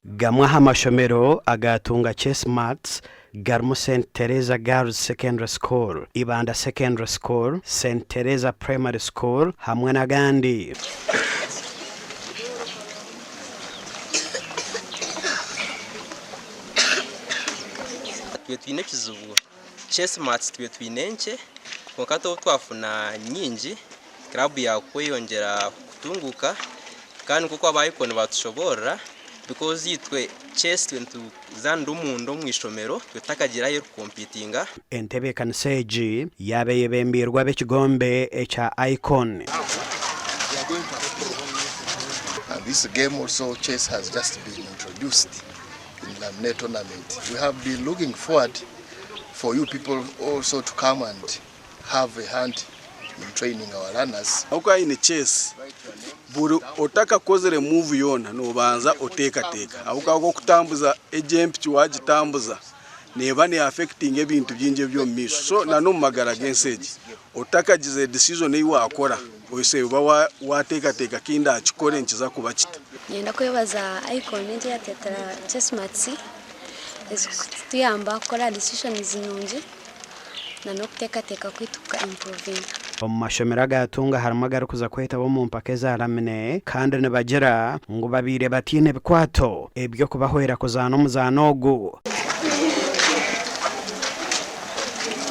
Gamwe aha mashomero agaatunga Chess Mats garimu Saint Teresa Girls Secondary School, Ibanda Secondary School, Saint Teresa Primary School hamwe n'agandi. Twine twine ekizibu Chess mats twine twine nkye kwonka hati obu twafuna nyingi club yakweyongyera kutunguka kandi nk'oku aba Icon batushoboorora because itwe chess twine nituzaanira omunda omu ishomero twe tutakagiire aheeru kukompitinga. Entebeekanisa egi yaaba eyebembeirwe ab'ekigombe ekya Icon. And this game also chess has just been introduced in Lamine tournament. We have been looking forward for you people also to come and have a hand in training our learners. Ahabw'okuba aine chess, buri otakakozire move yoona nobanza oteekateeka ahabw'okuba okutambuza egyo empiki wagitambuza neeba ne affectinga ebintu bingi eby'omu maisho so na n'omu magara g'ensi egi otakagizire decision ei waakora oise oba waateekateeka ki ndaakikore nikiza kuba kita. Niinyenda kwebaza Icon egi eyateetera Chess Mats ezikutuyamba kukora decisions nungi na n'okuteekateeka kwaitu kuka improvinga. Omu mashomero agaatunga harimu agarikuza kwetaba omu mpaka eza Lamine kandi nibagira ngu babaire bataine bikwato eby'okubahwera kuzaana omuzaano ogu.